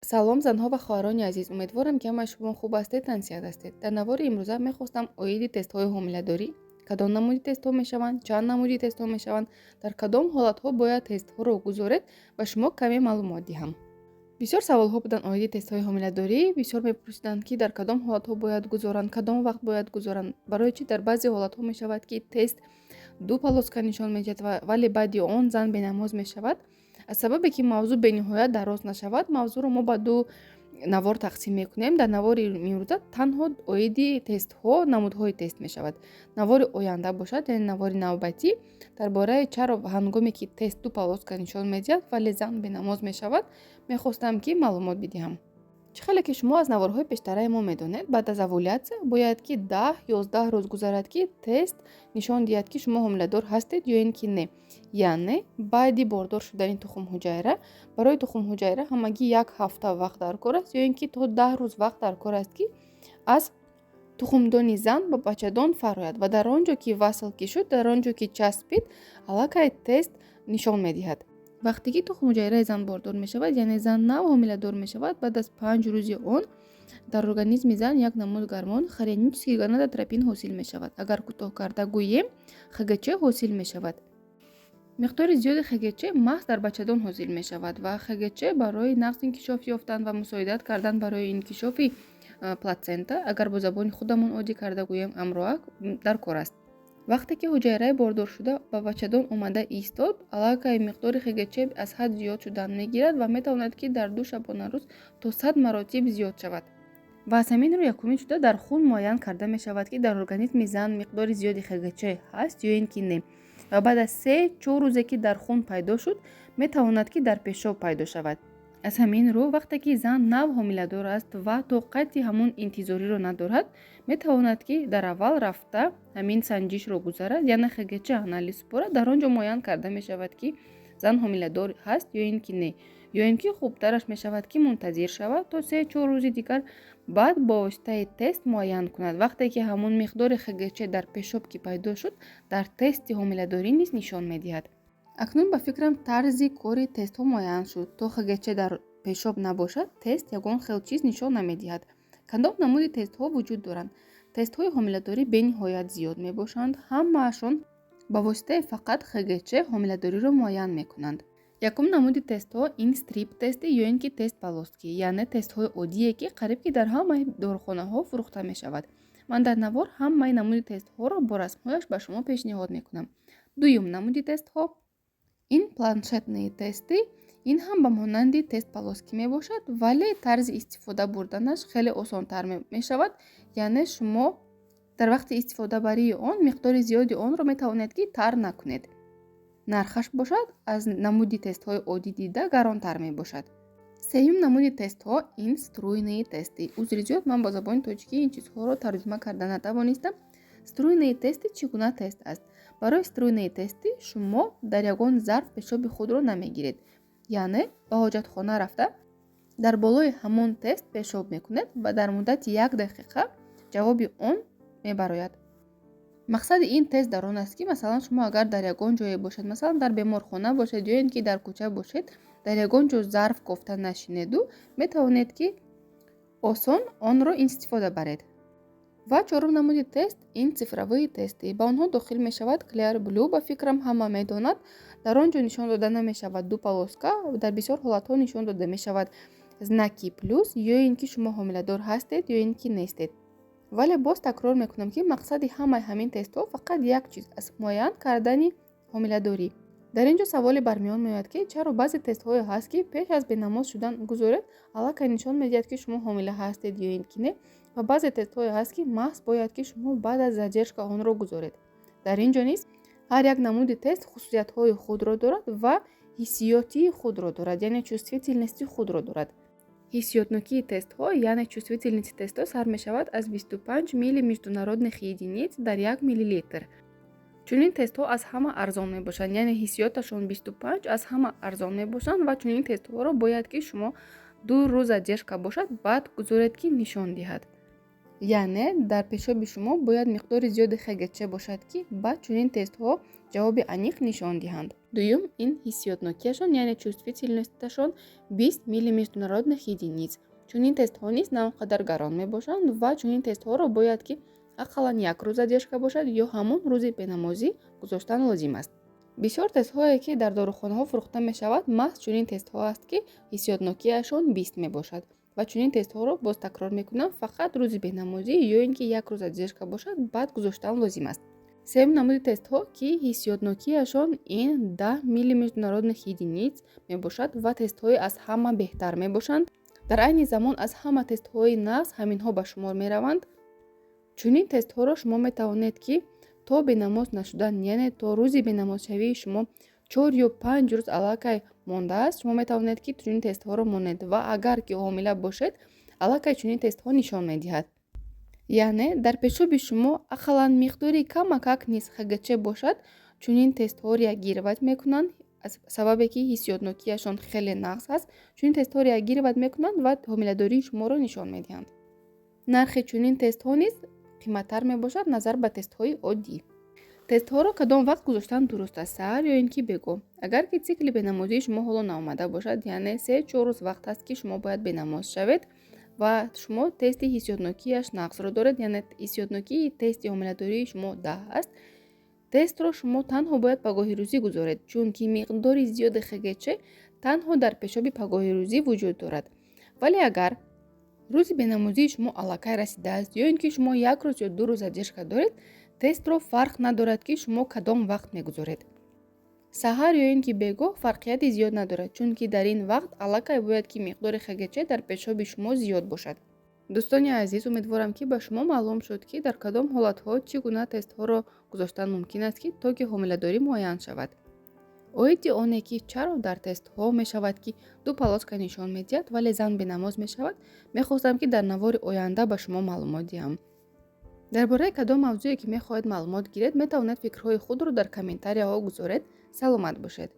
Салом, занҳо ва хоҳарони азиз! Умедворам, ки ҳамаи шумо хуб ҳастед, тансиҳат ҳастед. Дар навори имрӯза мехостам оиди тестҳои ҳомиладорӣ, кадом намуди тестҳо мешаванд, чанд намуди тестҳо мешаванд, дар кадом ҳолатҳо бояд тестҳоро гузоред, ба шумо каме маълумот диҳам. Бисёр саволҳо буданд оиди тестҳои ҳомиладорӣ. Бисёр мепурсиданд, ки дар кадом ҳолатҳо бояд гузоранд, кадом вақт бояд гузоранд, барои чӣ дар баъзе ҳолатҳо мешавад, ки тест ду полоска нишон медиҳад, вале баъди он зан бенамоз мешавад. Аз сабабе ки мавзӯъ бениҳоят дароз нашавад, мавзӯъро мо ба ду навор тақсим мекунем. Дар навори имрӯза танҳо оиди тестҳо, намудҳои тест мешавад. Навори оянда бошад, яъне навори навбатӣ, дар бораи чаро ҳангоме ки тест ду полоска нишон медиҳад, вале зан бенамоз мешавад, мехостам, ки маълумот бидиҳам. Чӣ хеле ки шумо аз наворҳои пештараи мо медонед, баъд аз овулятсия бояд ки 10-11 рӯз гузарад, ки тест нишон диҳад, ки шумо ҳомиладор ҳастед ё ин ки не. Яъне баъди бордор шудани тухмҳуҷайра барои тухмҳуҷайра ҳамагӣ як ҳафта вақт дар кор аст ё ин ки то 10 рӯз вақт дар кор аст, ки аз тухмдони зан ба бачадон фарояд, ва дар он ҷо ки васл ки шуд, дар он ҷо ки часпид, аллакай тест нишон медиҳад. Вақте ки тухмҳуҷайраи зан бордор мешавад, яъне зан нав ҳомиладор мешавад, баъд аз 5 рӯзи он дар организми зан як намуд гормон, хорионический гонадотропин, ҳосил мешавад. Агар кӯтоҳ карда гӯем, ХГЧ ҳосил мешавад. Миқдори зиёди ХГЧ маҳз дар бачадон ҳосил мешавад ва ХГЧ барои нағз инкишоф ёфтан ва мусоидат кардан барои инкишофи плацента, агар бо забони худамон оддӣ карда гӯем, амроак, дар кор аст. Вақте ки ҳуҷайраи бордоршуда ба бачадон омада истод, аллакай миқдори ХГЧ аз ҳад зиёд шудан мегирад ва метавонад, ки дар 2 шабонарӯз то 100 маротиб зиёд шавад. Ва аз ҳамин рӯ якумин шуда дар хун муайян карда мешавад, ки дар организми зан миқдори зиёди ХГЧ ҳаст ё ин ки не. Ва баъд аз 3-4 рӯзе ки дар хун пайдо шуд, метавонад, ки дар пешоб пайдо шавад. Аз ҳамин рӯ, вақте ки зан нав ҳомиладор аст ва тоқати ҳамон интизориро надорад, метавонад, ки дар аввал рафта ҳамин санҷишро гузарад, яъне ХГЧ анализ супорад. Дар он ҷо муайян карда мешавад, ки зан ҳомиладор ҳаст ё ин ки не, ё ин ки хубтараш мешавад, ки мунтазир шавад то 3-4 рӯзи дигар, баъд бо воситаи тест муайян кунад. Вақте ки ҳамон миқдори ХГЧ дар пешоб ки пайдо шуд, дар тести ҳомиладорӣ низ нишон медиҳад. Акнун ба фикрам, тарзи кори тестҳо муайян шуд. То ХГЧ дар пешоб набошад, тест ягон хел чиз нишон намедиҳад. Кадом намуди тестҳо вуҷуд доранд? Тестҳои ҳомиладорӣ бениҳоят зиёд мебошанд. Ҳамаашон ба воситаи фақат ХГЧ ҳомиладориро муайян мекунанд. Якум намуди тестҳо ин стрип тести ё ин ки тест полоски, яъне тестҳои оддие, ки қариб ки дар ҳамаи дорухонаҳо фурӯхта мешавад. Ман дар навор ҳамаи намуди тестҳоро бо расмҳояш ба шумо пешниҳод мекунам. Дуюм намуди тестҳо ин планшетные тесты. Ин ҳам ба монанди тест полоски мебошад, вале тарзи истифода бурданаш хеле осонтар мешавад, яъне шумо дар вақти истифодабарии он миқдори зиёди онро метавонед, ки тар накунед. Нархаш бошад, аз намуди тестҳои оддӣ дида гаронтар мебошад. Сеюм намуди тестҳо ин струйные тесты. Узри зиёд, ман бо забони тоҷикӣ ин чизҳоро тарҷума карда натавонистам. Струйные тесты чӣ гуна тест аст? Барои струйные тесты шумо дар ягон зарф пешоби худро намегиред, яъне ба ҳоҷатхона рафта, дар болои ҳамон тест пешоб мекунед ва дар муддати як дақиқа ҷавоби он мебарояд. Мақсади ин тест дар он аст, ки масалан, шумо агар дар ягон ҷое бошед, масалан, дар беморхона бошед ё ин ки дар кӯча бошед, дар ягон ҷо зарф кофта нашинеду метавонед, ки осон онро истифода баред. Ва чорум намуди тест ин цифровые тесты. Ба онҳо дохил мешавад Clearblue. Ба фикрам, ҳама медонад. Дар он ҷо нишон дода намешавад ду полоска, дар бисёр ҳолатҳо нишон дода мешавад знаки плюс, ё ин ки шумо ҳомиладор ҳастед, ё ин ки нестед. Вале боз такрор мекунам, ки мақсади ҳамаи ҳамин тестҳо фақат як чиз аст: муайян кардани ҳомиладорӣ. Дар ин ҷо саволе бар миён меояд, ки чаро баъзе тестҳое ҳаст, ки пеш аз бенамоз шудан гузоред, аллакай нишон медиҳад, ки шумо ҳомила ҳастед ё ин ки не, ва баъзе тестҳое ҳаст, ки маҳз бояд, ки шумо баъд аз задержка онро гузоред? Дар ин ҷо низ ҳар як намуди тест хусусиятҳои худро дорад ва ҳиссиётии худро дорад, яъне чувствительности худро дорад. Ҳиссиётнокии тестҳо, яъне чувствительности тестҳо, сар мешавад аз 25 милли международных единиц дар 1 миллилитр. Чунин тестҳо аз ҳама арзон мебошанд, яъне ҳиссиёташон 25 аз ҳама арзон мебошанд ва чунин тестҳоро бояд, ки шумо 2 рӯз задержка бошад, баъд гузоред, ки нишон диҳад. Яъне дар пешоби шумо бояд миқдори зиёди ХГЧ бошад, ки баъд чунин тестҳо ҷавоби аниқ нишон диҳанд. Дуюм, ин ҳиссиётнокиашон, яъне чувствительность ашон 20 милли международных единиц. Чунин тестҳо низ на он қадар гарон мебошанд ва чунин тестҳоро бояд, ки ақаллан як рӯз задержка бошад ё ҳамон рӯзи бенамозӣ гузоштан лозим аст. Бисёр тестҳое, ки дар дорухонаҳо фурӯхта мешавад, маҳз чунин тестҳо аст, ки ҳиссиётнокиашон 20 мебошад. Ва чунин тестҳоро, боз такрор мекунам, фақат рӯзи бенамозӣ ё ин ки як рӯз задержка бошад, баъд гузоштан лозим аст. Сеюм намуди тестҳо, ки ҳиссиётнокиашон ин 10 милли международных единиц мебошад ва тестҳои аз ҳама беҳтар мебошанд. Дар айни замон аз ҳама тестҳои нағз ҳаминҳо ба шумор мераванд. Чунин тестҳоро шумо метавонед, ки то бенамоз нашудан, яъне то рӯзи бенамозшавии шумо 4 ё 5 рӯз аллакай мондааст, шумо метавонед, ки чунин тестҳоро монед ва агар ки ҳомила бошед, аллакай чунин тестҳо нишон медиҳад. Яъне дар пешоби шумо ақаллан миқдори камакак низ ХГЧ бошад, чунин тестҳо реагировать мекунанд. Аз сабабе ки ҳиссиётнокиашон хеле нағз аст, чунин тестҳо реагировать мекунанд ва ҳомиладории шуморо нишон медиҳанд. Нархи чунин тестҳо низ қиматтар мебошад назар ба тестҳои оддӣ. Тестҳоро кадом вақт гузоштан дуруст аст, саҳар ё ин ки бегоҳ? Агар ки цикли бенамозии шумо ҳоло наомада бошад, яъне 3-4 рӯз вақт аст, ки шумо бояд бенамоз шавед ва шумо тести ҳиссиётнокиаш нағзро доред, яъне ҳиссиётнокии тести ҳомиладории шумо 10 аст, тестро шумо танҳо бояд пагоҳирӯзӣ гузоред, чунки миқдори зиёди ХГЧ танҳо дар пешоби пагоҳирӯзӣ вуҷуд дорад. Вале агар рӯзи бенамозии шумо аллакай расидааст ё ин ки шумо як рӯз ё 2 рӯз задержка доред, тестро фарқ надорад, ки шумо кадом вақт мегузоред, саҳар ё ин ки бегоҳ, фарқияти зиёд надорад, чунки дар ин вақт аллакай бояд, ки миқдори ХГЧ дар пешоби шумо зиёд бошад. Дӯстони азиз, умедворам, ки ба шумо маълум шуд, ки дар кадом ҳолатҳо чӣ гуна тестҳоро гузоштан мумкин аст, ки то ки ҳомиладорӣ муайян шавад. Оиди оне ки чаро дар тестҳо мешавад, ки ду полоска нишон медиҳад, вале зан бенамоз мешавад, мехостам, ки дар навори оянда ба шумо маълумот диҳам. Дар бораи кадом мавзӯе ки мехоҳед маълумот гиред, метавонед фикрҳои худро дар комментарияҳо гузоред. Саломат бошед.